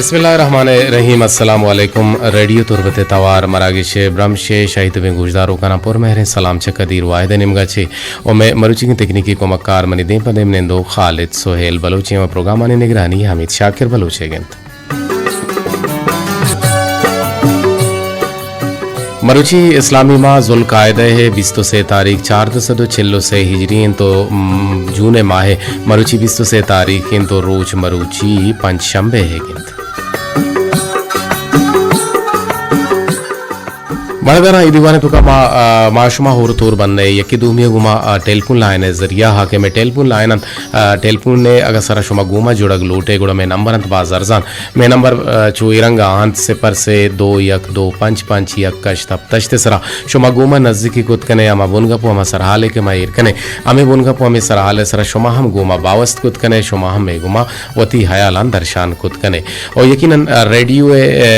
بسم اللہ الرحمن الرحیم۔ السلام علیکم۔ ریڈیو تربت ءِ توار مراگش ءِ برمش ءِ شاہی تبیں گوشداروکاناں پر مہریں سلام چہ قدیر واحد ءِ نیمگا چہ۔ او مئے مروچیگیں تکنیکی کمکار منی دیم پہ دیم نندوک خالد سہیل بلوچ ءِ، پروگرامانی نگرانی حمید شاکر بلوچ ءِ گنت۔ مروچی اسلامی ماہ ذوالقاعدہ ءِ بیست ءُ سے تاریخ، چاردہ سد ءُ چل ءُ سے ہجری انت ءُ، م، جون ءِ ماہ ءِ مروچی بیست ءُ سے تاریخ انت ءُ روچ مروچی پنچ شنبہ ءِ گنت۔ بڑگاراں اے دیوان ءِ توکا ما، آ، ما شما ہور تور بندے یکے دومی ءَ گوما، آ، ٹیلیفون لائن ءِ ذریعہ ہا کہ مئے ٹیلیفون لائن انت، آ، ٹیلیفون ءِ اگاں سرا شما گوما جڑگ لوٹے گڑا مئے نمبر انت باز ارزان۔ مئے نمبر، آ، چو اے رنگا انت، صفر سے دو یک دو پنچ پنچ یک ہشت ہپت ہشت ءِ سرا شما گوما نزیکی کت کنے، ہما بنگپ ءُ ہما سرحالے کہ ما ایر کنے، ہمے بنگپ ءُ ہمے سرحال ءِ سرا شما ہم گوما باوست کت کنے، شما ہم مئے گوما وتی ہیالاں درشان کت کنے۔ او یقیناً، آ، ریڈیو ءِ، آ،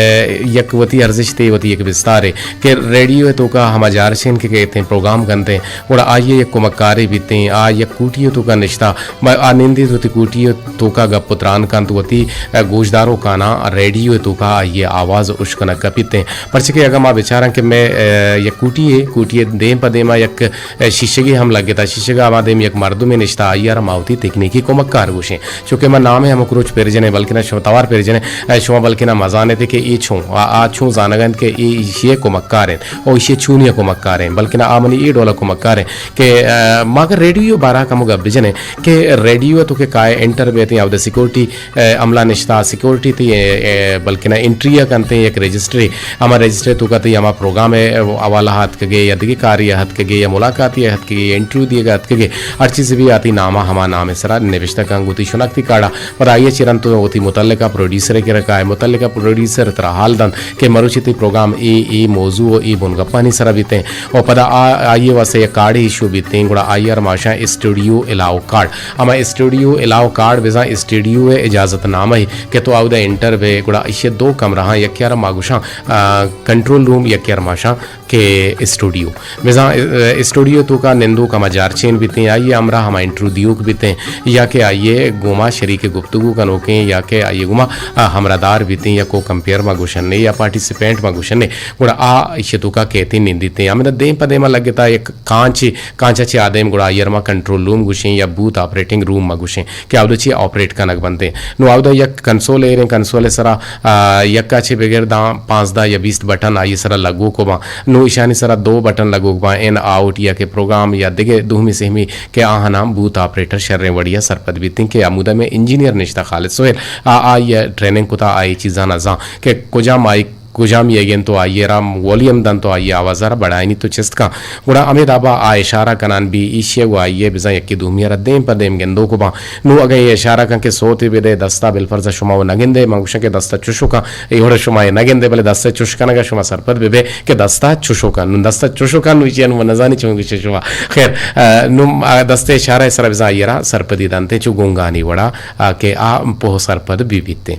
یک وتی ارزشتے، وتی یک بستارے کہ ریڈیو ءِ توکا ہما جارچین کہ کئیتیں پروگرام کنتیں، گڑا آئی ءِ یک کمکارے بیتیں، آ یک کوٹی ءِ توکا نشتہ، ما آ نندیت وتی کوٹی ءِ توکا گپ ءُ تران کنت، وتی، آ، گوشداروکاناں ریڈیو ءِ توکا آئی ءِ آواز اشکنگ کپیتیں۔ پرچہ کہ اگاں ما بچاراں کہ مئے، آ، یک کوٹی ءِ، کوٹی ءِ دیم پہ دیما یک، آ، شیشگے ہم لگتا، شیشگ ءِ ہما دیم یک مردمے نشتہ، آئی ءَ را ما وتی تکنیکی کمکار گوشیں۔ چونکہ ما نام ءَ ہمک روچ پر جنیں، بلکنا شما توار پر جنیں، آ، شما بلکنا مزانیت کہ اے چون، آ، آ چون زانگ انت کہ اے ایشی ءِ کمکار انت، او ایشی ءِ چونی ءِ کمکار انت، بلکنا آ منی اے ڈول ءِ کمکار انت۔ کہ، آ، ما اگاں ریڈیو ءِ بارا کمو گپ بجنیں کہ ریڈیو ءِ توکا کائے انٹر بیتیں، اودا سیکورٹی، آ، عملہ نشتہ، سیکورٹی تئی، آ، آ، بلکنا انٹری ءَ کنتیں یک رجسٹرے، ہما رجسٹرے توکا تئی ہما پروگرام ءِ حوالہ ءَ اتکگے یا دگہ کارے ءَ اتکگے یا ملاقاتے ءَ اتکگے یا انٹرویو دیگ ءَ اتکگے، ہر چیزے بی آ تئی نام ءَ ہما نام ءِ سرا نبشتہ کن، گوں تئی شناختی کارڈ ءَ۔ پدا آئی ءَ چہ رند تو وتی متعلقہ پروڈیوسر ءِ کرا کائے، متعلقہ پروڈیوسر ترا حال دنت کہ مروچی تئی پروگرام اے، اے موضوع ءُ اے بنگپانی سرا بیتیں۔ ءُ پدا آ، آئی ءِ واسطہ یک کارڈے ایشو بیتیں، گڑا آئی ءَ را ما گوشاں اسٹوڈیو الاؤ کارڈ۔ ہما اسٹوڈیو الاؤ کارڈ بزاں اسٹوڈیو ءِ اجازت نامہ ءَ کہ تو اودا انٹر بئے، گڑا ایشی ءِ دو کمرہ آں، یکے ءَ را ما گوشاں، آ، کنٹرول روم، یکے ءَ را ما گوشاں کہ اسٹوڈیو۔ بزاں، آ، اسٹوڈیو ءِ توکا نندوک ہما جارچین بیتیں، آئی ءِ ہمراہ ہما انٹرویو دیوک بیتیں، یا کہ آئی ءِ گوما شریک گفتگو کنوکیں، یا کہ آئی ءِ گوما، آ، ہمراہ دار بیتیں، یا کو کمپیئر ما گوشنے، یا پارٹیسپینٹ ما گوشنے، گڑا آ ایشی ءِ توکا کیتیں نندیتیں۔ ہمدا دیم پہ دیما لگتا یک کانچے، کانچ ءَ چہ آ دیم گڑا آئی ءَ را ما کنٹرول روم گوشیں یا بوتھ آپریٹنگ روم ما گوشیں کہ اودا چی آپریٹ کنگ بنتیں۔ نوں اودا یک کنسول ایریں، کنسول ءِ سرا، آ، یک ءَ چہ بگر داں پانزدہ یا بیست بٹن آئی ءِ سرا لگوک باں۔ نوں ایشانی سرا دو بٹن لگوک باں، ان آؤٹ یا کہ پروگرام یا دگہ دومی سہمی کہ آہاناں بوتھ آپریٹر شریں وڑی ءَ سرپد بیتیں کہ ہمودا مئے انجینئر نشتہ خالد سہیل، آ، آئی ءَ ٹریننگ کتا، آئی چیزاں زان کہ کجام مائک کجام یگیں تو آئی ءَ را وولیم دنت تو آئی ءِ آواز ءَ را بڑائینیت تو چست کن۔ گڑا ہمے دابا آ اشارہ کنان بی ایشی ءَ گوں آئی ءَ بزاں یکے دومی ءَ را دیم پہ دیم گندوک باں۔ نوں اگاں اے اشارہ کن کہ سوتے بدے دستا، بالفرض شما و نگندے، من گوشاں کہ دستا چشو کن، اے وڑ شما اے نگندے، بلے دستا چش کنگا شما سرپد ببے کہ دستا چشو کن۔ نوں دستا چشو کن، نوں ایشی ءَ نوں من نزانی چون گوشے شما۔ خیر، آ، نوں آ دست ءِ اشارہ ءِ سرا بزاں آئی ءَ را سرپدی دنت چو گونگانی وڑا، آ، کہ آ پوہ سرپد بی بیتیں۔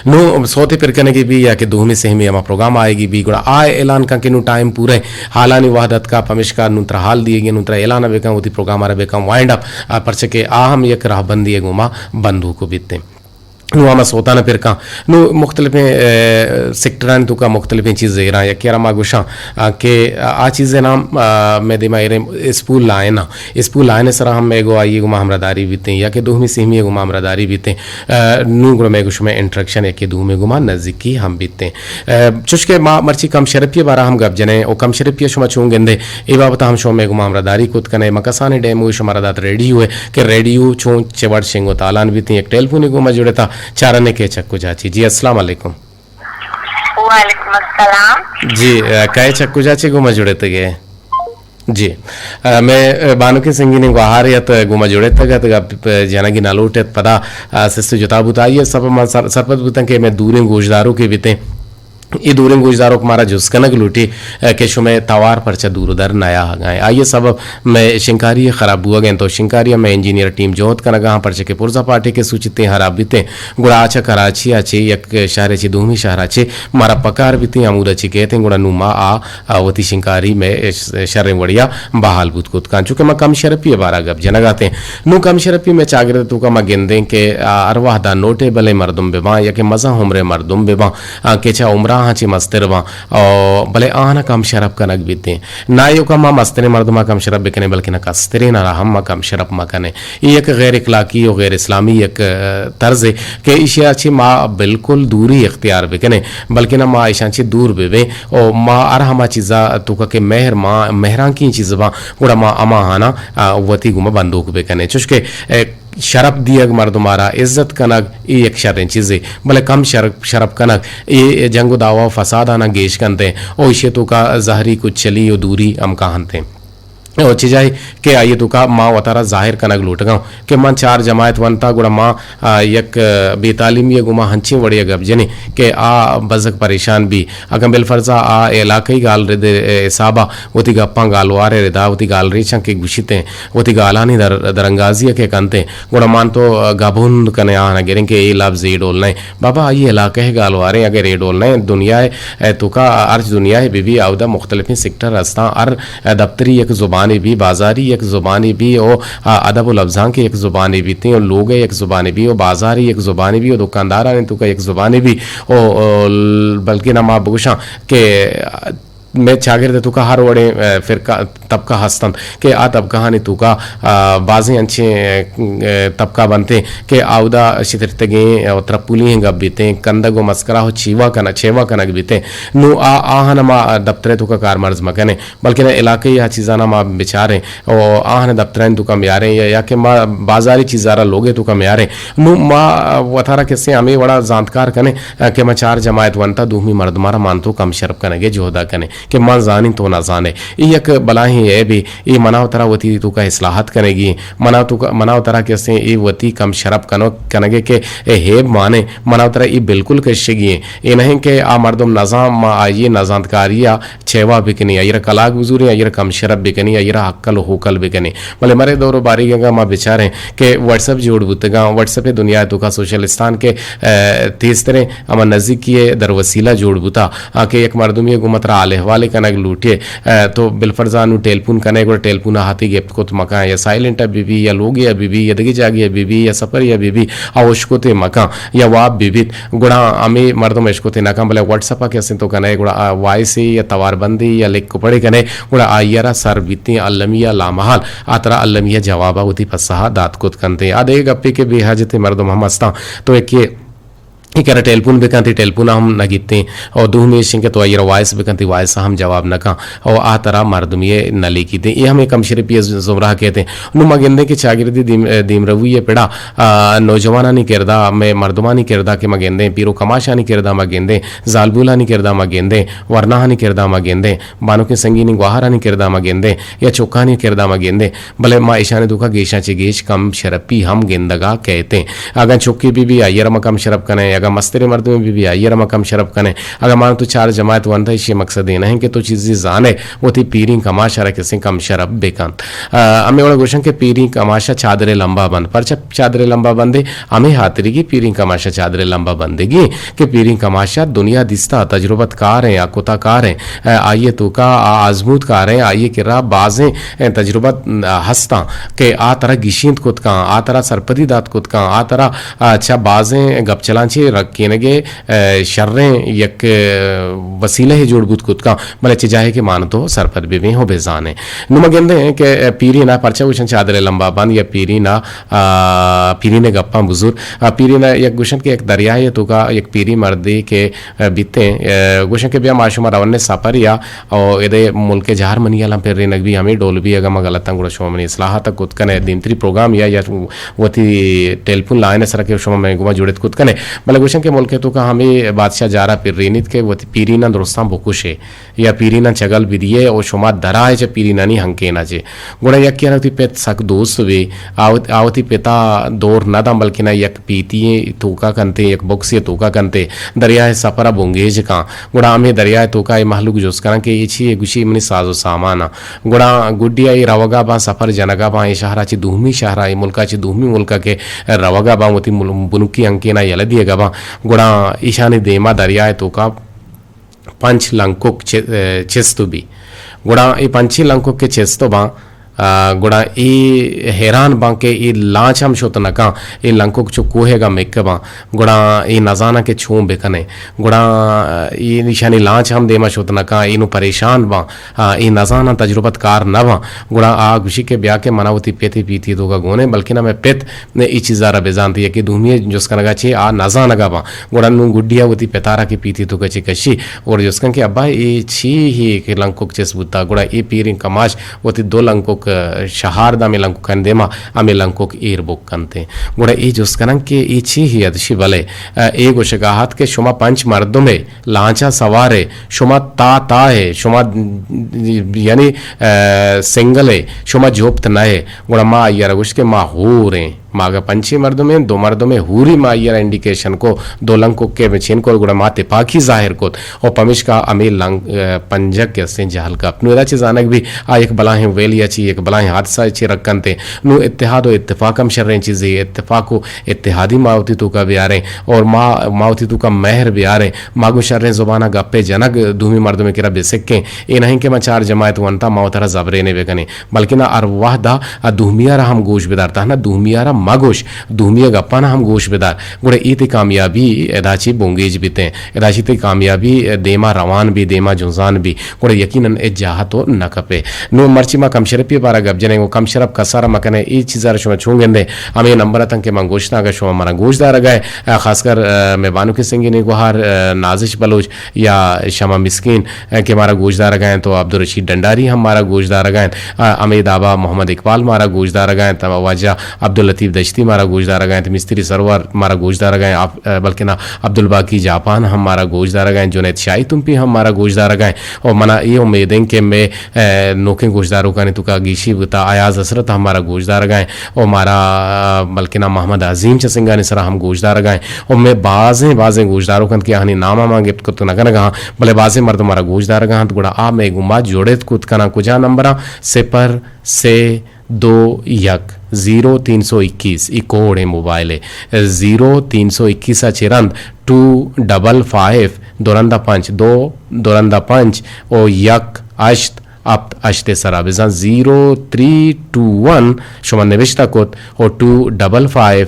نوں سوتے پر کنگی بی یا کہ دومی سہمی ہما پروگرام آئیگی بی، گڑا آ اعلان کن کہ نوں ٹائم پورے، حالانی وہد اتکا، پمشکا نوں ترا حال دیگی، نوں ترا اعلان بکن، وتی پروگرام ءَ را بکن وائنڈ اپ، آ، پرچہ کہ آ ہم یک راہبندی ءِ گوما بندوک بیتیں۔ نوں ہما سوتانا پر کن، نوں مختلفیں، آ، سیکٹرانی توکا مختلفیں چیز زیراں، یکے ءَ را ما گوشاں، آ، کہ آ چیز ءِ نام، آ، مئے دیما ایریں اسپول لائن ءَ، اسپول لائن ءِ سرا ہم مئے گوں آئی ءِ گوما ہمراہداری بیتیں یا کہ دومی سہمی ءِ گوما ہمراہداری بیتیں۔ آ، نوں گڑا مئے گوں شمئے انٹریکشن یکے دومی گوما نزیکی ہم بیتیں۔ آ، چوشکہ ما مرچی کم شرپی ءِ بارا ہم گپ جنیں و کم شرپی ءَ شما چون گندے، اے بابت ءَ ہم شما مئے گوما ہمراہداری کت کنے۔ ما کسانیں ڈیمو شمارا دات ریڈیو ءِ کہ ریڈیو چون چہ وڑ شنگ و تالان بیتیں۔ یک ٹیلیفونے گوما جڑتا، چارنے کئے چہ کجا چی۔ جی، السلام علیکم۔ وعلیکم السلام۔ جی، آ، کئے چہ کجا چی گوما جڑتگے؟ جی۔ آ، مئے، آ، بانکیں سنگینیں گوہارے ات، گوں ما جڑتگ ات، گپ جنگی نہ لوٹ ات، پدا، آ، سست جتا بوت۔ آئی ء سبب من سر-، سرپد بوتاں کہ مئے دوریں گوشداروکے بیتیں، اے دوریں گوشداروک مارا جست کنگ لوٹی، ء، کہ شمئے توار پرچہ دور در نیاہگا ایں۔ آئی ء سبب مئے شنکاری ء خراب بوگ ء انت و شنکاری ء مئے انجینئر ٹیم جہد کنگا آں، پرچہ کہ پرزا پاٹے کہ سوچتیں خراب بیتیں، گڑا آ چہ کراچی ء چہ یک شہرے چہ دومی شہرا چہ مارا پکار بیتیں، ہمودا چہ کیتیں، گڑا نوں ما آ، آ وتی شنکاری مئے ش-، شریں وڑیا بحال بوت کت کن۔ چونکہ ما کم شرپی ء بارا گپ جنگا اتیں۔ نوں کم شرپی مئے چاگرد ء توکا ما گندیں کہ، آ، ہر وہدا نوٹیبلیں مردم بباں یا کہ مزن عمریں مردم بباں، آ، کہ چہ عمراہاں چہ مستر باں، او، بلے آہاں کم شرپ کنگ بیتیں۔ نہ ایوکا ما مستریں مردماں کم شرپ بکنیں، بلکنا کستریناں را ہم ما کم شرپ مکنیں۔ اے یک غیر اخلاقی و غیر اسلامی یک، ء، طرزے کہ ایشی ء چہ ما بالکل دوری اختیار بکنیں، بلکنا ما ایشاں چہ دور ببیں و ما ہر ہما چیزا توکا کہ مہر ما، مہرانکیں چیز باں، گڑا ما ہماہانا، ء، وتی گوما بندوک بکنیں۔ چوشکہ، ء، شرپ دیگ مردمارا عزت کنگ، اے یک شریں چیزے، بلے کم شر-، شرپ کنگ، اے جنگ و دعوا و فسادانا گیش کنتیں و ایشی توکا زہری کچلی و دوری ہم کاہنتیں۔ و چہ جاہے کہ آئی توکا ما وتارا ظاہر کنگ لوٹگاں کہ من چار جماعت ونتا، گڑا ما، آ، یک، آ، بے تعلیمی ء گوما ہنچیں وڑے ء گپ جنیں کہ آ بزگ پریشان بی۔ اگاں بالفرض آ علاقائی گالرد ء حسابا وتی گپاں گالوار ء ردا وتی گالریچاں کہ گوشیتیں، وتی گالانی در-، درانگازی ء کہ کنتیں، گڑا مان تو گبند کنے آہاں گریں کہ اے لبز اے ڈول نئیں۔ بابا، آئی علاقہ ء گالواریں، اگر اے ڈول نئیں، دنیا ء توکا ہرچ دنیا ء بہ بی، اودا مختلفیں سیکٹر ہستاں، ہر دپتری یک زبانے بی، بازاری یک زبانے بی، او ادب و لبزانک یک زبانے بیتیں، او لوگ ء یک زبانے بی، او بازاری یک زبانے بی، او دکاندارانی توکا یک زبانے بی، او، او بلکنا ما بگوشاں کہ مئے چاگرد ء توکا ہر وڑیں، ء، فرقہ، طبقہ ہست انت کہ آ طبقہانی توکا، ء، بازیں انچیں، ء، طبقہ بنتیں کہ آودا شترتگیں و ترپولی ئیں گپ بیتیں، کندگ و مسکرا و چیوا کنگ، چیوا کنگ بیتیں۔ نوں آ، آہاں ما دپتر ء توکا کارمرز مکنیں، بلکنا علاقائی آ چیزانا ما بچاریں و آہاں دپترانی توکا میاریں یا، یا کہ ما بازاری چیزارا لوگ ء توکا میاریں۔ نوں ما وتارا کسے ہمے وڑا زانتکار کنیں کہ ما چار جماعت ونتا دومی مردمارا مان تو کم شرپ کنگ ء جہدا کنیں۔ کہ من زانیں تو نہ زانے۔ اے یک بلاہیں عیبے، اے منا و ترا وتی توکا اصلاحات کنگی ایں۔ منا توکا، منا و ترا کہ استیں اے وتی کم شرپ کنو-، کنگے کہ اے عیب مانے، منا و ترا اے بالکل کشگی ایں۔ اے نہ ایں کہ آ مردم نزان، ما آئی نزانتکاری ء چیوا بکنی، آئی را کلاگ بزوریں، آئی را کم شرپ بکنی، آئی را ہکل و ہوکل بکنی۔ بلے مرے دور و باریگ اگاں ما بچاریں کہ واٹس اپ جوڑ بوتگاں، واٹس اپ دنیا توکا سوشلستان کے، ء، تیزتریں ہما نزیکی ء در وسیلہ جوڑ بوتا، آ کہ یک مردمے گوں مترا حال احوالے کنگ لوٹے، ء، تو بالفرض آ نوں ٹیلپون کنے، گڑا ٹیلپون ء ہاتے گپت کت مکاں، یا سائلنٹ ء بہ بی، یا لوگے ء بہ بی، یا دگہ جاگے ء بہ بی، یا سفرے ء بہ بی، آ اشکتے مکاں، یا واب بہ بیت، گڑا ہمے مردم اشکتے نہ کن، بلے واٹس اپ ء کہ استیں تو کنے، گڑا آ وائسے یا توار بندے یا لکھ پڑے کنے، گڑا آئی ء را سر بیتیں المی ء لامحال آ ترا المی ء جواب ء وتی پسہ ء دات کت کنتے۔ آ دگہ گپے کہ بے حاجتیں مردم ہم استاں، تو ایک اے کرا ٹیلپون بکن، تئی ٹیلپون ہم نہ گیتیں، اور دومی ایش کہ تو آئی را وائس بکن، تئی وائس ہم جواب نہ کن، اور آ ترا مردمی نہ لیکیتیں۔ اے ہمیں کم شرپی ء زمرہ کہتیں۔ نوں ما گندیں کہ چاگردی دیم-، دیمروی ء پڑا، آ، نوجوانانی کردا، مئے مردمانی کردا کہ ما گندیں، پیر و کماشانی کردا ما گندیں، زالبولانی کردا ما گندیں، ورناہانی کردا ما گندیں، بانکیں سنگینیں گوہارانی کردا ما گندیں یا چکانی کردا ما گندیں، بلے ما ایشانی توکا گیشاں چہ گیش کم شرپی ہم گندگا کئیتیں۔ اگاں چکے بہ بی، آئی ء را ما کم شرپ کنیں، اگاں مستریں مردمے بہ بی، آئی ء را ما کم شرپ کنیں۔ اگاں ما تو چار جماعت ونتا، ایشی مقصد اے نہ انت کہ تو چیزے زانے، وتی پیریں کماش ء را کسیں کم شرپ بکن۔ آ، ہمے وڑا گوشن کہ پیریں کماش ء چادرے لمبا بند۔ پرچا چادرے لمبا بندے؟ ہمے ہاتریگی پیریں کماش ء چادرے لمبا بندگی کہ پیریں کماش ء دنیا دیستا، تجربت کار ایں، آ کتا کار ایں، آ، آئی ء توکا آ آزمود کار ایں، آئی ء کرا بازیں، اے، تجربت، آ، ہستاں کہ آ ترا گیشینت کت کن، آ ترا سرپدی دات کت کن، آ ترا، آ، چہ بازیں گپچلاں چہ رکینگے، اے، شریں یک، اے، وسیلہ جوڑ بوت کت کن، بلے چہ جاہے کہ مان تو سرپد بہ بیں ہو بہ زانیں۔ نوں ما گندیں کہ، اے، پیرین ء پرچا گوشن چادرے لمبا بند یا پیرین ء، آ، پیرین ء گپاں بزور۔ آ، پیرین ء یک گوشن کہ یک دریائے توکا یک پیری مردے کہ، اے، بیتیں، اے، گوشن کہ بیا ما شما رونے سفر یا او ادے ملک جہر منی الان پر رینگ بی ہمیں ڈول بی، اگاں ما غلطاں گڑا شما منی اصلاحات کت کنے، دیمتری پروگرام یا، یا وتی ٹیلیفون لائن سر کہ شما میں گما جوڑت کت کنے۔ بلے گوشن کہ ملک ءِ توکا ہمے بادشاہ جارا پرینیت کہ وتی پیریناں درستاں بکشے یا پیریناں چگل بدیے و شما درائے چہ پیرینانی ہنکینا چے۔ گڑا یکے را وتی پت سک دوست بی، آ وت-، آ وتی پتا دور نہ داں، بلکنا یک پیتی توکا کنتے، یک بکسے توکا کنتے، دریائے سفرا بنگیج کاں۔ گڑا ہمے دریائے توکا اے مہلوک جست کناں کہ اے چی اے؟ گوشی منی ساز و سامان آں۔ گڑا گڈیا اے روگا باں، سفر جنگا باں، اے شہرا چہ دومی شہرا، اے ملکا چہ دومی ملکا کہ روگا باں، وتی مل-، بنکی ہنکینا یلہ دیگا باں۔ گڑا ایشانی دیما دریائے توکا پنچ لنکک چ-، چست بی۔ گڑا اے پنچیں لنکک کہ چست باں، آ، گڑا اے حیران باں کہ اے لانچ ہم شت نہ کاں، اے لنکک چو کوہیگا مک باں۔ گڑا اے نزاناں کہ چون بکنیں۔ گڑا اے ایشانی لانچ ہم دیما شت نہ کاں، اے نوں پریشان باں، آ، اے نزاناں تجربت کار نہ باں۔ گڑا آ گوشی کہ بیا کہ منا وتی پت ءِ پیتی توکا گونیں، بلکنا مئے پت اے چیزا را بزانت، یکے دومی ءِ جست کنگا چے آ نزانگا باں۔ گڑا نوں گڈیا وتی پتارا کہ پیتی توکا چے کشی، گڑا جست کن کہ ابا اے چی ہی کہ لنکک چست بوتا؟ گڑا اے پیریں کماش وتی دو لنکک، شہار داں ہمے لنککانی دیما ہمے لنکک ایر بک کنتیں۔ گڑا اے جست کنن کہ اے چی ہی ات؟ شی بلے، اے گوشگا ات کہ شما پنچ مردمے، لانچا سوارے، شما تا تائے، شما یعنی، آ، سنگلے، شما جوپت نئے۔ گڑا ما آئیارا گوشت کہ ما ہوریں۔ ما اگہ پنچیں مردمیں، دو مردمیں ہوری، ما آئیارا انڈیکیشن کو، دو لنککے بچین کو، گڑا ما تپاکی ظاہر کت۔ و پمیشکا ہمے لنگ-، آ، پنجگ کہ استیں جہل کپت۔ نوں ادا چہ زانگ بی آ یک بلاہیں ویلیا چی، یک بلاہیں حادثہ چی رکنتے۔ نوں اتحاد و اتفاق ہم شریں چیزے، اتفاق و اتحادی ما وتی توکا بیاریں اور ما، ما وتی توکا مہر بیاریں۔ ما گوں شریں زبانا گپے جنگ دومی مردمے کرا بسکیں۔ اے نہ انت کہ ما چار جماعت ونتا ما وترا زبرینے بکنیں، بلکنا ہر وہدا آ دومیا را ہم گوش بدار، تہنا دومیا را مگوش، دومیا گپانا ہم گوش بدار۔ گڑا اے تئی کامیابی ادا چی بنگیج بیتیں، ادا چی تئی کامیابی دیما روان بی، دیما جنزان بی۔ گڑا یقیناً اے جاہ تو نہ کپے۔ نوں مرچی ما کم شرپی بارا گپ جنیں، و کم شرپ کسارا مکنے، اے چیزا را شما چون گندے؟ ہمے نمبر اتن کہ من گوشتاں، اگر شما منا گوش دارگا ئے، آ، خاص کر، آ، مئے بانک سنگینی گوہار، آ، نازش بلوچ یا شمع مسکین، آ، کہ مارا گوش دارگا انت، و عبدالرشید ڈنڈاری ہم مارا گوش دارگا انت، آ، ہمے دابا محمد اقبال مارا گوش دارگا انت، واجہ عبداللطیف دشتی مارا گوش دارگا انت، مستری سرور مارا گوش دارگا انت، آ، بلکنا عبدالباقی جاپان ہم مارا گوش دارگا انت، جنید شاہی تمپی ہم مارا گوش دارگا انت۔ و منا اے امید انت کہ مئے، آ، نوکیں گوشداروکانی توکا گیشی بوتا، ایاز حسرت ہم مارا گوش دارگا انت و مارا، آ، بلکنا محمد عظیم چہ سنگانی سرا ہم گوش دارگا انت و مئے بازیں، بازیں گوشداروک انت کہ آہانی نام ما گپت کت نہ کنگا آں، بلے بازیں مردم مارا گوش دارگا انت، گڑا آ مئے گوما جڑت کت کناں۔ کجا نمبراں؟ صفر سے دو یک زیرو تین سو اکیس، ای کوڈ ایں موبائل ءِ، زیرو تین سو اکیس ءَ چہ رند ٹو ڈبل فائیو دو رندا پنچ، دو دو رندا پنچ او یک ہشت ہپت ہشت ءِ سرا بزاں، زیرو تھری ٹو ون، شما نبشتہ کت او ٹو ڈبل فائیو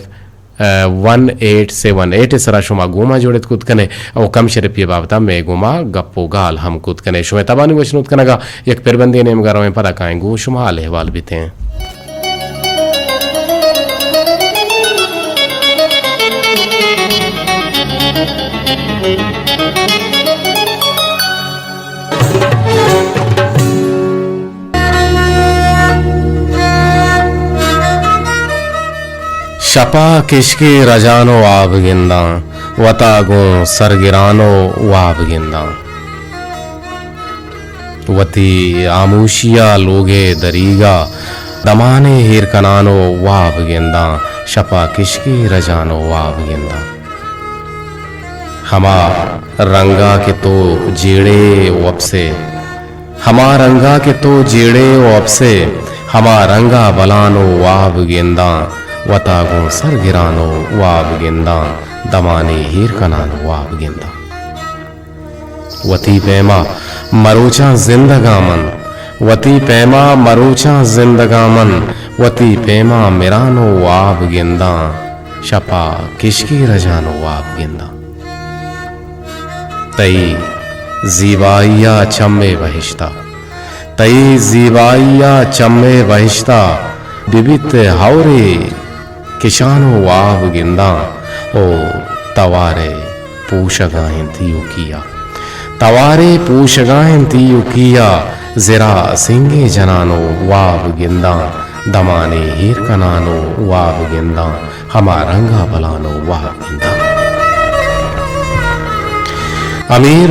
ون ایٹ سیون ایٹ ءِ سرا شما گوما جوڑت کت کنے او کم شرپی ءِ بابتا مئے گوما گپ و گال ہم کت کنے۔ شمئے تبانی وشنود کنگا یک پربندے نیمگا رویں، پدا کائیں گوں شما حال احوال بیتیں۔ شپا کشکے رجان و آب گنداں، وتا گوں سرگران و واب گنداں۔ وتی ہاموشیا لوگے دریگا، دمانے ہیر کنان و واب گنداں۔ شپا کشکے رجان و واب گنداں۔ ہما رنگا کہ تو جیڑے وپسے، ہما رنگا کہ تو جیڑے و اپسے، ہما رنگا بلان و واب گنداں، وتا گوں سر گران و واب گنداں، دمانے ہیر کنان و واب گنداں۔ وتی پیما مروچاں زندگاں من، وتی پیما مروچاں زندگاں من، وتی پیما مران و واب گنداں، شپا کشکی رجان و واب گنداں۔ تئی زیبائیا چمے بہشتا، تئی زیبائیا چمے بہشتا، ببیت ہورے کشان و واب گنداں۔ او توارے پوشگا انت ایوکیا، توارے پوشگا انت ایوکیا، زرا سنگے جنان و واب گنداں، دمانے ہیر کنان و واب گنداں۔ ہما رنگا بلان و واب گنداں۔ امیر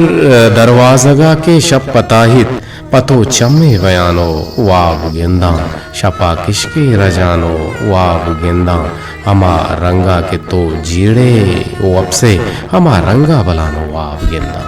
دروازگا کہ شپ پتاہیت، پتو چمے بیانو واب گنداں، شپا کشکے رجانو واب گنداں، ہما رنگا کہ تو جیڑے وپسے، ہما رنگا بلانو واب گنداں۔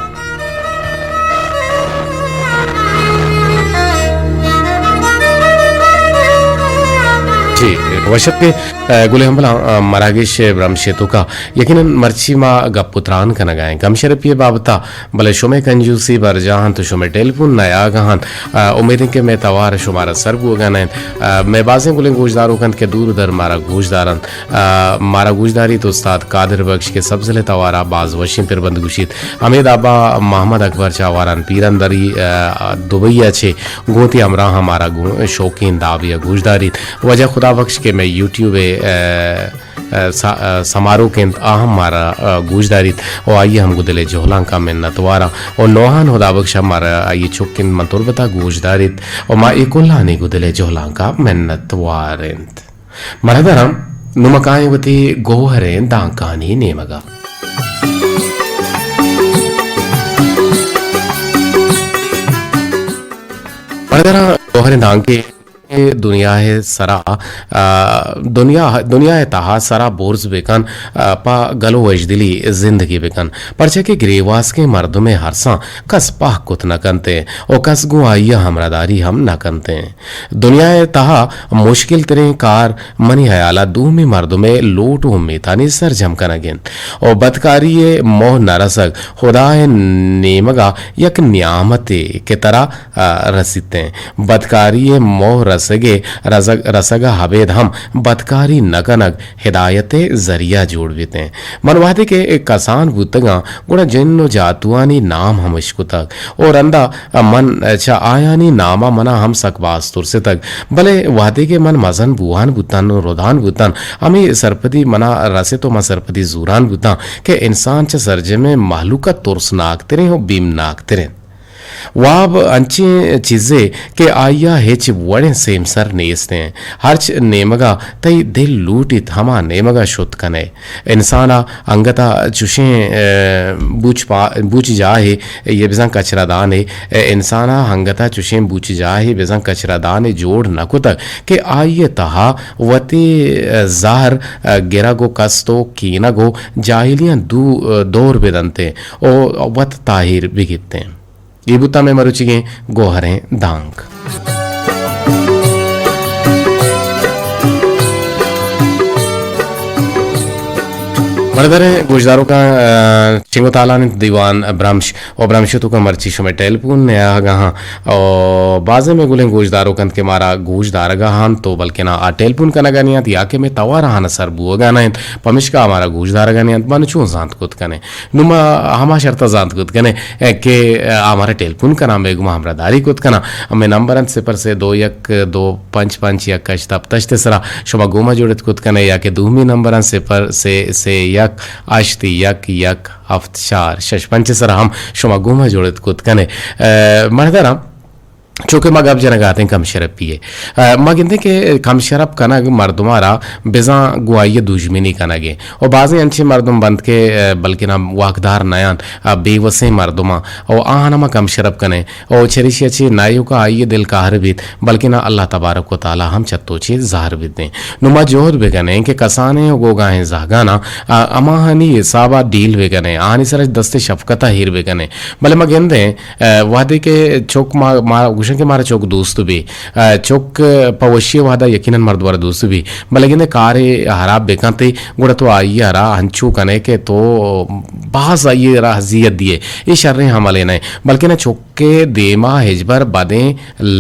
جی، وشت کہ، اے، گلیں ہمبلاں، اے، مراگش برمش توکا یقیناً مرچی ما گپ و تران کنگا ایں کم شرپی بابتا، بلے شمے کنجوسی برجاہ انت و شمے ٹیلیفون نیاگا انت۔ آ، امیدیں کہ مئے توار شمارا سر بوگا نہ انت۔ آ، مئے بازیں گلیں گوشداروک انت کہ دور و در مارا گوش دارنت۔ آ، مارا گوش داریت استاد قادر بخش کہ سبزل توارا باز وشیں پربند گوشیت۔ ہمے دابا محمد اکبر چہ آواران پیرندری، آ، دبئی ء چہ گوں وتی ہمراہاں مارا گوں شوقیں دابے ء گوش داریت۔ واجہ خدا بخش کہ مئے یوٹیوب ء، آ، ء سا-، ء سماروک انت، آ ہم مارا، ء گوش داریت و آئی ء ہم گوں دل ء جہلانکاں منتوار آں و نوہان ہدا بخش ہم مارا آئی ء چک انت، من تربت ء گوش داریت و ما اے کلانی گوں دل ء جہلانکاں منتوار انت۔ برادراں، نوں ما کائیں وتی گوہریں دانکانی نیمگ ء۔ برادراں، گوہریں دانکے دنیا ء سرا، آ، دنیا، دنیا ء تہا سرا برز بکن، آ، پہ گل و وژدلی زندگی بکن، پرچا کہ گریواسکیں مردم ء ارساں کس پہک کت نہ کنت ء و کس گوں آئی ء ہمراہداری ہم نہ کنت ء۔ دنیا ء تہا مشکل تریں کار منی ہیال ء دومی مردم ء لوٹ و امیتانی سرجم کنگ انت و بدکاری ء موہ نہ رسگ ہدا ء نیمگ ء یک نیامتے کہ ترا آ، رسیت انت۔ بدکاری ء موہ رسگ ء رزگ-، رسگ ء ابید ہم بدکاری نہ کنگ ہدایت ء ذریعہ جوڑ بیت انت۔ من وہدے کہ کسان بوتگاں، گڑا جن و جاتوانی نام ہم اشکتگ و رندا من چہ آیانی نام ء منا ہم سک باز ترستگ۔ بلے وہدے کہ من مزن بوہان بوتن و ردان بوتن، ہمے سرپدی منا رست و من سرپدی زوران بوتاں کہ انسان چہ سرجمیں مہلوک ء ترسناک تریں و بیمناک تریں۔ واب انچیں چیزے کہ آئی ء ہچ وڑیں سیمسر نیست انت۔ ہرچ نیمگ ء تئی دل لوٹیت، ہما نیمگ ء شت کن ئے۔ انسان ء انگت ء چشیں، ء، بوچ پا-، بوچ جاہے، یہ بزاں کچرہ دانے، انسان ء انگت ء چشیں بوچ جاہے بزاں کچرہ دانے جوڑ نہ کتگ کہ آئی ء تہا وتی، ء، زہر، ء، گرگ و کست و کینگ و جاہلیاں دو-، ء، دور بدنت و وت تاہیر بگیت انت۔ اے بوتاں مئے مروچیگیں گوہریں دانک۔ مردریں گوشداروکاں، ء، چنگ و تالان انت دیوان برمش و برمش توکا مرچی شمئے ٹیلیفون نیاہگا ہاں و بازیں مئے گلیں گوشداروک انت کہ مارا گوش دارگا ہاں تو بلکنا آ ٹیلیفون کنگا نیانت یا کہ مئے توار آہانا سر بوگا نہ انت، پمشکا مارا گوش دارگا نیانت، من چون زانت کت کنیں؟ نوں ما ہما شرط ء زانت کت کنیں، ء، کہ، ء، آ مارا ٹیلیفون کناں، بے گما ہمراہ داری کت کناں۔ ہمے نمبر انت صفر سے دو یک دو پنچ پنچ یک ہشت ہفت ہشت سرا شما گوما جوڑت کت کنئے یا کہ دومی نمبر انت صفر سے سے یک ہشت یک یک ہفت چار شش پنچ سرا ہم شما گوما جوڑت کت کنئے۔ ء، مرداراں، چونکہ ما گپ جنگ ء اتیں کم شرپی ء۔ ء، ما گندیں کہ کم شرپ کنگ مردم ء را بزاں گوں آئی ء دژمنی کنگ ء۔ و بازیں انچیں مردم بنت کہ، ء، بلکنا واکدار نیانت، ء، بے وسیں مردماں و آہاں ما کم شرپ کنیں و چریشی ء چہ نہ ایوکا آئی ء دل قہر بیت، بلکنا اللہ تبارک و تعالی ہم چہ تو چہ زہر بیت دیں۔ نوں ما جہد بکنیں کہ کسانیں و گوگاہیں زہگاناں، ء، ہماہانی حساب ء ڈیل بکنیں، آہانی سرا دست شفقت ء ایر بکنیں۔ بلے ما گندیں ء، وہدے کہ چک ما، ما گوشن کہ مارا چک دوست بی، ء، چک پہ وشی وہدا یقیناً مردم را دوست بی، بلے گندے کارے حراب بکنتے، گڑا تو آئی را ہنچو کنے کہ تو باز آئی را اذیت دیے، اے شریں عملے نہ، بلکہ نہ چک کے دیما ہچبر بدیں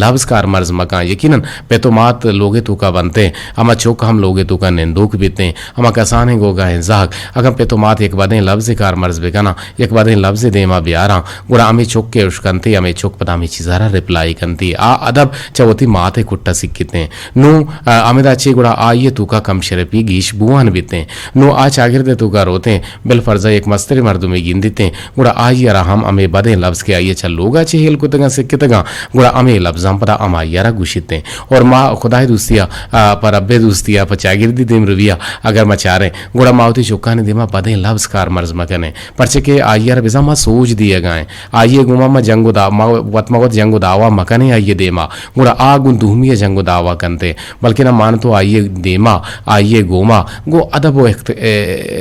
لبز کارمرز مکان۔ یقیناً پت و مات لوگے توکا بنتے، ہما چک ہم لوگے توکا نندوک بیتے، ہما کسانیں گوگاہیں زہگ، اگاں پت و مات یک بدیں لبزے کارمرز بکناں، یک بدیں لبزے دیما بیاراں، گڑا ہمے چک کہ اشکنتے، ہمے چک پدا ہمے چیزا را ریپلائی کنتی۔ آ ادب چہ وتی مات ءِ کٹ ءَ سکتیں۔ نوں، آ، ہمدا چے گڑا آئی ءِ توکا کم شرپی گیش بوان بیتیں۔ نوں آ چاگرد ءِ توکا روتیں، بالفرض یک مستریں مردمے گندیتیں، گڑا آئی ءَ را ہم ہمے بدیں لبز کہ آئی ءَ چہ لوگ ءَ چہ ہیل کتگاں، سکتگاں، گڑا ہمے لبزاں پدا ہمائی ءَ را گوشیتیں۔ اور ما خدائے دوستی ءَ، آ، پہ رب ءِ دوستی ءَ، پہ چاگردی دیمروی ءَ اگر ما چاریں، گڑا ما وتی چکانی دیما بدیں لبز کارمرز مہ کنیں۔ پرچہ کہ آئی ءَ را بزاں ما سوج دیگ ءَ ایں۔ آئی ءِ گوما ما جنگ و دا-، ما وت ما وت جنگ و دعوا مہ کنیں آئی ءِ دیما، گڑا آ گوں دومی ءَ جنگ و دعوا کنت، بلکنا مان تو آئی ءِ دیما، آئی ءِ گوما گوں ادب و اخت-، اے،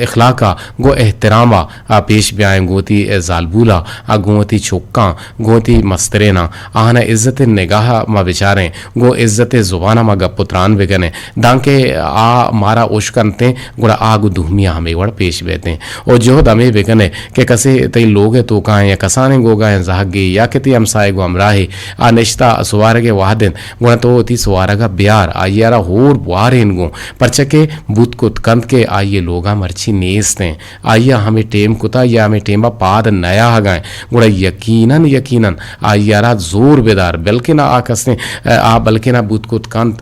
اخلاق ءَ، گوں احترام ءَ، آ، پیش بیائیں گوں وتی، اے، زالبولاں، آ، گوں وتی چکاں، گوں وتی مستریناں، آہاں عزت ءِ نگاہ ءَ ما بچاریں، گوں عزت ءِ زبان ءَ ما گپ و تران بکنیں، دانکہ آ مارا اشکنتیں، گڑا آ گوں دومی ءَ ہمے وڑ پیش بیتیں۔ او جہد ہمے بکنے کہ کسے تئی لوگ ءِ توکا ایں یا کسانیں گوگا ایں زہگے یا کہ تئی ہمسائگ و ہمراہے، آ نشتہ سوارگ ءِ وہد انت، گڑا تو وتی سوارگ ءَ بیار، آئی ءَ را ہور بوارین گوں، پرچہ کہ بوت کت کنت کہ آئی ءِ لوگا مرچی نیست ایں۔ آئی ءَ ہمے ٹیم کتا یا ہمے ٹیم ءَ پاد نیاہگا ایں، گڑا یقیناً، یقیناً آئی ءَ را زور بدار، بلکنا آ کسیں، آ بلکنا بوت کت کنت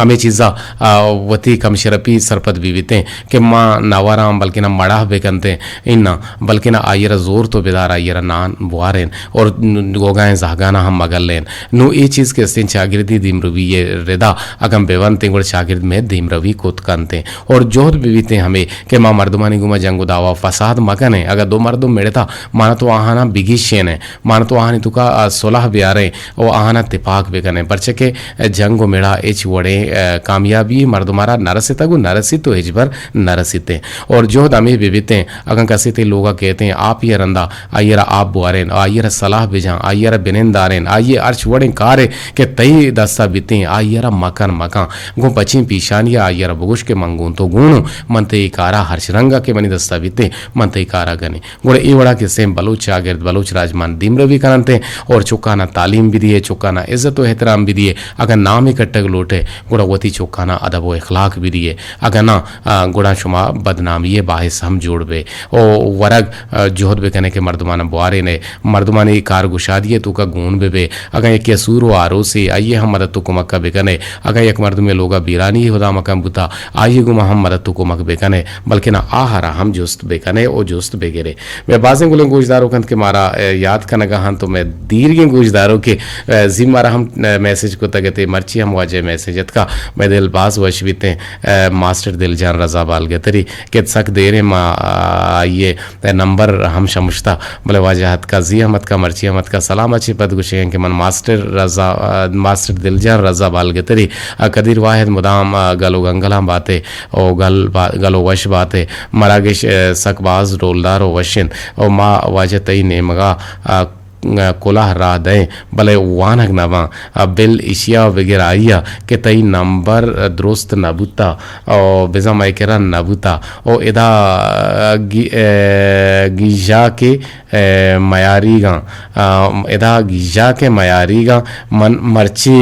ہمے چیزا، آ، وتی کم شرپی سرپد بہ بیتیں کہ ما نہ وراں، بلکنا مڑاہ بکنتیں، اناں، بلکنا آئی ءَ را زور تو بدار، آئی ءَ را نان بوارین اور گوگائیں زہگانا ہم مگلین۔ نوں اے چیز کہ استیں چاگردی دیمروی ءِ ردا اگاں بہ بنتیں، گڑا چاگرد مئے دیمروی کت کنتیں اور جہد بہ بیتیں ہمے کہ ما مردمانی گوما جنگ و دعوا فساد مکنیں۔ اگاں دو مردم مڑتا، مانا تو آہانا بگیشینیں، مانا تو آہانی توکا، آ، صلح بیاریں و آہانا تپاک بکنیں، پرچہ کہ جنگ و مڑا ہچ وڑیں، آ، کامیابی مردم ءَ را نہ رسیتگ و نہ رسیت و ہچبر نہ رسیتیں۔ اور جہد ہمے بہ بیتیں، اگاں کسے تئی لوگا کیتیں، آپی ءِ رندا آئی ءَ را آپ بوارین، آئی ءَ را صلاح بجاں، آئی ءَ را بنندارین، آئی ءِ ہرچ وڑیں کارے کہ تئی دستا بیتیں، آئی ءَ را مکن مکن۔ گوں پچیں پیشانی ءَ آئی ءَ را بگوش کہ من گوں تو گونوں، من تئی کارا ہرچ رنگا کہ منی دستا بیتیں، من تئی کارا کنیں۔ گڑا اے وڑا کہ سیم بلوچ چاگرد، بلوچ راج مان دیمروی کننت اور چکانا تعلیم بدیے، چکانا عزت و احترام بدیے۔ اگاں نامے کٹگ لوٹے، گڑا وتی چکانا ادب و اخلاق بدیے۔ اگاں نہ، آ، گڑا شما بدنامی باعث ہم جوڑ بے۔ او ورگ، آ، جہد بکنے کہ مردمانا بوارینے، مردمانی کارگشادی توکا گون بہ بے۔ اگاں یکے سور و آروسے، آئی ہم مدد و کمک بکنے۔ اگاں یک مردمے لوگا بیرانی ہدا مکان بوتا، آئی گوما ہم مدد و کمک بکنے، بلکنا آہرا ہم جست بکنے او جست بگرے۔ مئے بازیں گلیں گوشداروک انت کہ مارا، اے، یاد کنگا ہنت و مئے دیرگیں گوشداروکے، اے، زی مارا ہم، اے، میسج کتگ اتے، مرچی ہم واجہ میسج اتکا، مئے دل باز وش بیتیں، اے، ماسٹر دلجان رضا بالگتری کہ سک دیریں ما، آ، آئیے نمبر ہم شمشتا، بلے واجہ اتکا، زی ہم اتکا، مرچی ہم اتکا، سلام ءَ چہ پد گوشیں کہ من ماسٹر رضا، ماسٹر دلجان رضا بالگتری، قدیر واحد مدام گل و گنگلاں باتے او گل با-، گل و وش باتے، مراگش سک باز ڈولدار و وش انت او ما واجہ تئی نیمگا کلہ راہ دئیں، بلے وانگ نہ باں۔ بل ایشیا بگر آئیا کہ تئی نمبر درست نہ بوتا او بزاں مئے کرا نہ بوتا او ادا گی-، اے، گیژا کہ، اے، میاریگاں، آ، ادا گیژا کہ میاریگاں من مرچی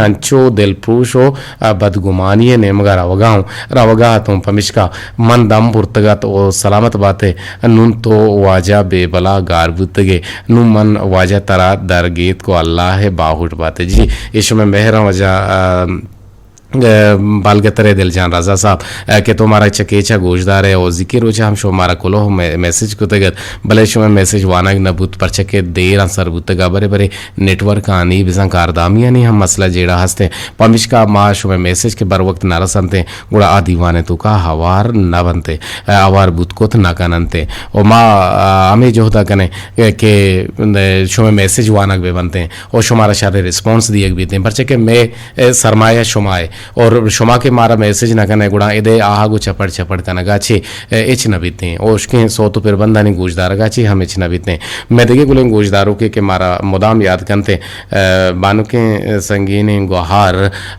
انچو دلپروش و، آ، بدگمانی نیمگا روگا ہوں، روگا اتوں، پمشکا من دم برتگت او سلامت باتے۔ نون تو واجہ بے بلا گار بوتگے، نون من واجہ ترا در گیتک و اللہ باہوٹ باتے۔ جی، اے شمئے مہراں واجہ، آ، اے، بالگتر اے دلجان رضا صاحب، اے، کہ تو مارا چہ کیچا گوشدار ئے او زیکی روچا ہم شما مارا کلوہ مے-، میسج کتگ ات، بلے شمئے میسج وانگ نہ بوت، پرچہ کہ دیراں سر بوتگا، برے برے نیٹورکانی بزاں کاردامیانی ہم مسئلہ جیڑہ ہستیں، پمیشکا ما شمئے میسج کہ بر وقت نہ رسنتیں، گڑا آ دیوان ءِ توکا ہوار نہ بنت ءُ ہوار بوت کت نہ کننت ءُ او ما، آ، ہمے جہد ءَ کنیں کہ، کہ شمئے میسج وانگ بہ بنت ءُ شمارا شریں ریسپانس دیگ بیت، پرچہ کہ مئے، اے، سرمایہ شما ئے اور شما کہ مارا میسج نہ کن ئے گڑا ادے آہگ ءُ چپڑ چپڑ کنگ ءَ چے، اے، ہچ نہ بیت ءُ اشکیں سوت ءُ پربندانی گوشدارگ ءَ چے ہم ہچ نہ بیت۔ مئے دگہ گلیں گوشداروکے کہ مارا مدام یاد کنت ءُ اے، بانکیں سنگینیں گوہار،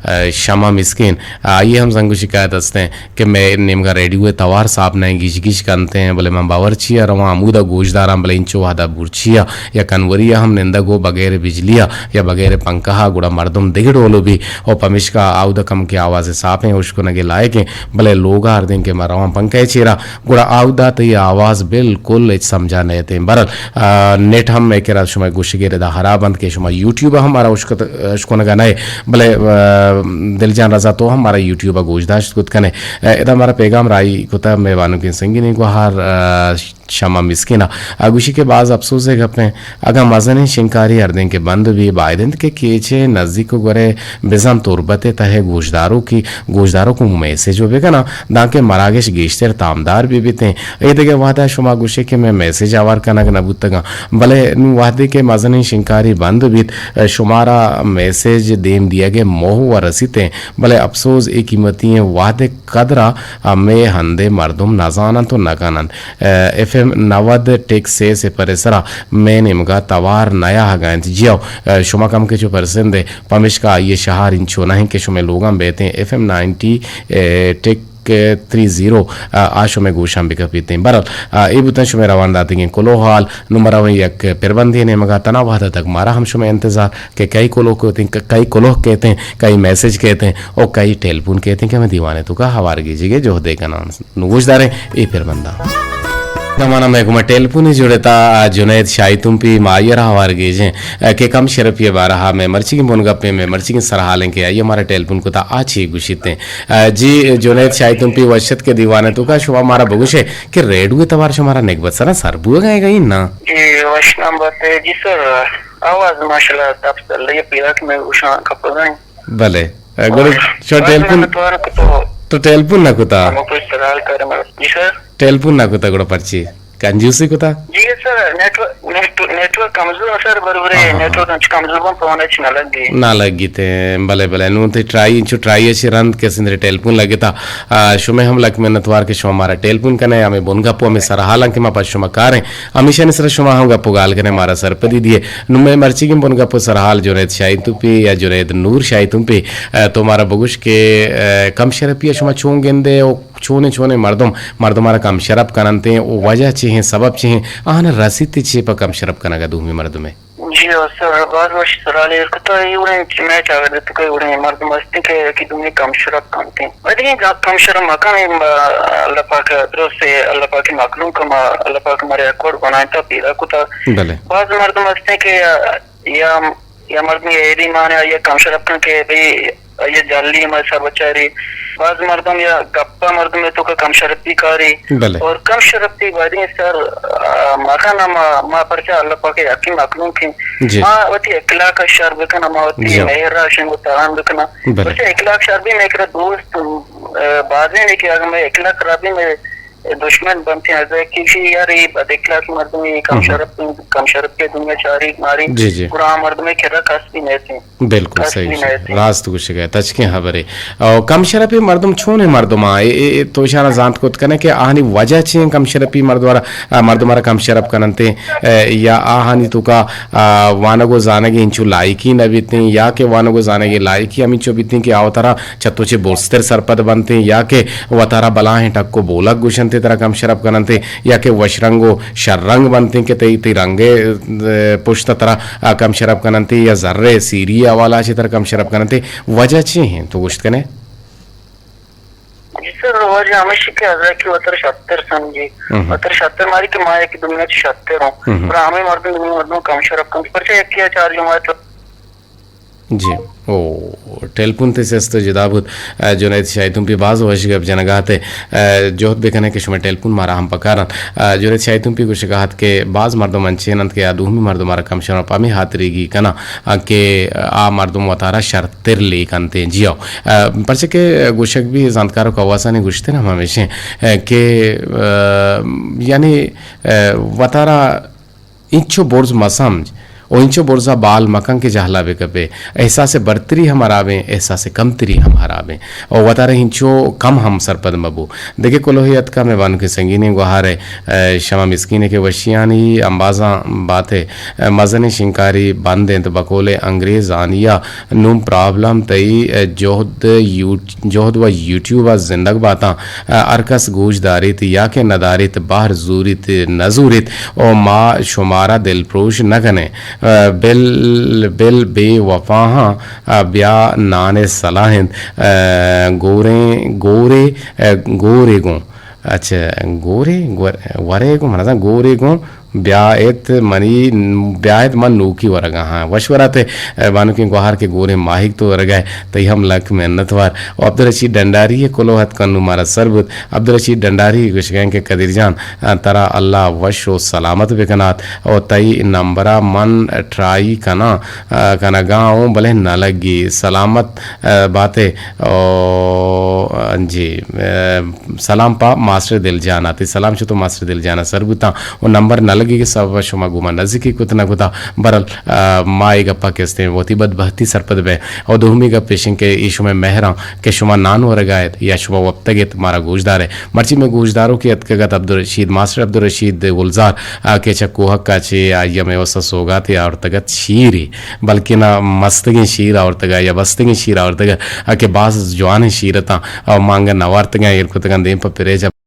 اے، شمع مسکین، آئی ءِ ہم زنگ ءُ شکایت است ایں کہ مئے نیمگا ریڈیو ءِ توار ساپ نہ ایں، گیش گیش کنت ایں، بلے من باورچی ءَ رواں ہمودا گوشداراں، بلے انچو وہدا بورچی ءَ یا کنوری ءَ ہم نندگ ءُ بغیر بجلی ءَ یا بغیر پنکہ ءَ گڑا مردم دگہ ڈولو بی ءُ پمیشکا آودا کمکے آواز صاف ایں، اشکنگ ءِ لائق ایں، بلے لوگ ءَ ہردیں کہ ما رواں پنکھہ ءِ چیرا، گڑا آودا تئی آواز بالکل ہچ سمجھا نئیت ایں۔ برحال، آ، نیٹ ہم مئے کرا شمئے گوشگ ءِ ردا ہراب انت کہ شما یوٹیوب ءَ ہم مارا اشکت-، اشکنگ ءَ نئے، بلے، آ، دل جان رضا تو ہم مارا یوٹیوب ءَ گوشداشت کت کنے۔ آ، ادا مارا پیغام راہی کتہ مئے بانکیں سنگینیں گوہار، آ، شمع مسکین ءَ گوشی کہ باز اپسوز ءِ گپ ایں، اگاں مزنیں شنکاری ہردیں کہ بند بی، باید انت کہ کیچ ءِ نزیک ءُ گور ءَ بزاں تربت ءِ تہ ءَ گوشداروکی، گوشداروک ءَ میسج ءَ بکناں، دانکہ مراگش گیشتر تامدار بہ بیتیں۔ اے دگہ وہد ءَ شما گوشے کہ مئے میسج آوار کنگ نہ بوتگاں، بلے نوں وہدے کہ مزنیں شنکاری بند بیت، شمارا میسج دیم دیگ ءِ موہ ءَ رسیتیں، بلے اپسوز اے قیمتی ایں وہد ءِ قدر ءَ مئے ہند ءِ مردم نہ زاننت ءُ نہ کننت۔ ایف ایم نود ٹیک سے سپر ءِ سرا مئے نیمگا توار نیاہگا انت۔ جی ہو، شما کمکے چو پرسندے، پمیشکا آئی ءِ شہار انچو نہ انت کہ شمئے لوگاں بیتیں۔ ایف ایم نائنٹی ٹیک تھری زیرو آ شمئے گوشاں بکپیتیں۔ برحال، اے بوتن شمئے روان داتگیں کلوہ حال۔ نوں ما رویں یک پربندے نیمگا، تنا وہد ءَ تک مارا ہم شمئے انتظار کہ کئی کلوہ کیتیں، ک-، کئی کلوہ کیتیں، کئی میسج کیتیں او کئی ٹیلیفون کیتیں کہ ہمے دیوان ءِ توکا ہوار گیجگ ءِ جہدے کناں۔ نوں گوش داریں اے پربنداں۔ زمانہ مئے گوما ٹیلیفون جڑتا، آ، جنید شاہی تمپی ما آئی ءَ را ہوار گیجیں، آ، کہ کم شرپی ءِ بارہ ءَ مئے مرچیگیں بنگپیں، مئے مرچیگیں سرحالیں کہ آئی ءَ مارا ٹیلیفون کتا، آ چی گوشیتیں۔ آ، جی جنید شاہی تمپی، وش اتک دیوان ءِ توکا۔ شما مارا بگوشے کہ ریڈیو ءِ توار شمارا نگبت سرا سر بوگا ایں گئی نا؟ جی وش نام بات ہے۔ جی سر، آواز ماشاءاللہ تپ سر لگے پیرا کہ میں گوشاں کپگا ایں۔ بلے۔ گڑا شما ٹیلیفون، تو ٹیلیفون نہ کتا؟ جی سر۔ ٹیلیفون نہ کتا گڑا پرچی؟ کنجوسی کتا؟ جی سر، نیٹ ورک، نیٹ، نیٹ ورک کمزور ہے سر، برابر ہے، نیٹ ورک انچ کمزور بن، فون اچ نہ لگی۔ نہ لگی تے، بلے، بلے، نوں تے ٹرائی، انچو ٹرائی اچ رند کہ سندرے ٹیلیفون لگتا۔ آ، شمے ہم لک منتوار کہ شما مارا ٹیلیفون کنے، ہمے بن گپ و ہمے سرحالاں کہ ما پہ شما کاریں۔ ہمیشانی سرا شما ہم گپ و گال کنے، مارا سرپدی دیے۔ نوں مئے مرچیگیں بن گپ و سرحال جنید شاہی توپی یا جنید نور شاہی توپی، آ، تو مارا بگوش کہ، آ، کم شرپی ءَ شما چون گندے و چونیں چونیں مردم، مردم ءَ را کم شرپ کننت و وجہ چی ہیں، سبب چی ہیں، آہاں رسیت چی پہ کم شرپ کنگ ءَ دومی مردم ءَ؟ جی ہو سر، باز وش سرحال ایر کتا۔ اے وڑیں میچ آگا دیتکا، اے وڑیں مردم ہستیں کہ یکی دومی کم شرپ کنتیں۔ و دیگہ کم شرپ مکن، اللہ پاک درست ہے، اللہ پاک مخلوق ما، اللہ پاک مارے اکوڑ بنائیں تا پیدا کتا۔ بلے۔ باز مردم ہستیں کہ یا، یا یا مردم ایری مانے آئی کم شرپ کن کہ بھئی آئی جہلی مذہب چاری۔ باز مردم یا گپا مردم تو کہ کم شرپی کاری۔ بلے۔ اور کم شرپی بادی سر، آ، مکن ما، ما پرچا اللہ پاک یقین مخلوق ہیں۔ جی۔ ما وتی اخلاق شر بکن، ما وتی جی۔ مہر شنگ و تران بکن۔ بلے۔ پرچا اخلاق شر بھی میں کرا دوست، آ، بازیں نے کہ اگر میں اخلاق خرابی میں دشمن بنتے ہیں، از کسی یار یہ بد اخلاق مردم، یہ کم شرپ، کم شرپ کے دنیا چاری ماری۔ جی، جی۔ گڑا مردم کرا کس بھی نہیں تھے۔ بالکل صحیح، صحیح۔ راست گوشگ ءَ، تچکیں ہبرے۔ او کم شرپیں مردم چونیں مردم آں؟ اے، اے، اے تو اشانا زانت کت کنے کہ آہانی وجہ چی ہیں کم شرپی مردم را، آ، مردم را کم شرپ کننتے، اے، یا آہانی توکا، آ، وانگ و زانگ انچو لائقی نہ بیتیں، یا کہ وانگ و زانگ لائقی ہمینچو بیتیں کہ آ وترا چہ تو چے برزتر سرپد بنتیں، یا کہ وتارا بلاہیں ٹک و بولگ گوشنتے ترا کم شرپ کننتے، یا کہ وش رنگ و شر رنگ بنتیں کہ تئی، تئی رنگ ءِ، ءِ، پشت ءَ ترا، آ، کم شرپ کننتے، یا زر ءِ سیری ءِ حوالہ ءَ چہ ترا کم شرپ کننتے، وجہ چی ہیں تو گوشت کنے؟ جی سر، وجہ ہمیشی کہ ازا کہ وتر شتر سمجھی۔ وتر شتر ماری کہ ما یک دنیا چہ شتر ہوں۔ پر ہمیں مردم، دنیا مردم کم شرپ کنتے۔ پرچہ یکی چار جماعت جی، او، ٹیلیفون تے سست جدا بوت۔ آ، جنید شاہی تمپی باز وش گپ جنگا تے، آ، جہد بکنے کہ شما ٹیلیفون مارا ہم پکارن۔ آ، جنید شاہی تمپی گوشگا ات کہ باز مردم انچین انت کہ آ دومی مردم مارا کم شرپ ہمیں ہاتریگی کنا، آ، کہ آ مردم وتارا شرتر لیکنتے۔ جی ہو۔ آ، پرچہ کہ گوشگ بھی زانتکار و کواسانی گوشتن ہم ہمیشیں، آ، کہ، آ، یعنی، آ، وتارا انچو برز مہ سمجھ و انچو برزا بال مکن کہ جہلا بکپے۔ احساس برتری ہم حرابیں، احساس کمتری ہم حرابیں۔ و وتارا انچو کم ہم سرپد مبو۔ دگہ کلوہے اتکا مئے بانکیں سنگینیں گوہارے، اے، شما مسکینے کہ وشیانی امبازاں باتے، اے، مزنیں شنکاری بند انت بقول انگریز آنیا نوں پرابلم تئی، اے، جہد یوٹ-، جہد و یوٹیوب ءَ زندگ باتاں۔ ہر کس گوش داریت یا کہ نداریت، بہر زوریت نزوریت، و ما شمارا دلپروش نکنیں۔ بل بل بے وفاہاں، بیا نان ءِ صلاح انت۔ گوریں گورے، گورے گوں، اچھا، گورے گور-، ورے گوں، من نزاں، گورے گوں بیا ات منی، بیا ات من نوکی ورگا ہاں۔ وش ورات ءِ بانکیں گوہار کہ گوریں ماہیگ تو ورگا ئے، تئی ہم لک منت وار۔ او عبدالرشید ڈنڈاری ءِ کلوہ اتک انوں مارا سر بوت۔ عبدالرشید ڈنڈاری گوشگا انت کہ قدیر جان، ترا اللہ وش و سلامت بکنات و تئی نمبرا من ٹرائی کناں، کنگا اوں بلے نہ لگی۔ سلامت باتے۔ او جی، سلام پہ ماسٹر دلجان ءَ۔ تئی سلام چہ تو ماسٹر دلجان ءَ سر بوتاں و نمبر نہ لگیگ ءِ سبب ءَ شما گوں ما نزیکی کت نہ کتاں۔ برحال، آ، ما اے گپ ءَ کہ استیں وتی بدبہتی سرپد بئیں۔ او دومی گپ ایش انت کہ اے شمئے مہراں کہ شما نان ورگا ات یا شما وپتگ ات، مارا گوشدار ئے۔ مرچی مئے گوشداروکے اتکگ ات عبدالرشید، ماسٹر عبدالرشید گلزار، آ، کہ چہ کوہک ءَ چہ آئی ءَ مئے واستا سوگاتے آورتگ ات، شیرے، بلکنا مستگیں شیر آورتگ ءَ یا بستگیں شیر آورتگ ءَ کہ باز جوانیں شیر اتاں۔ او ما انگہ نہ وارتگاں، ایر کتگاں دیم پہ پریج ءَ۔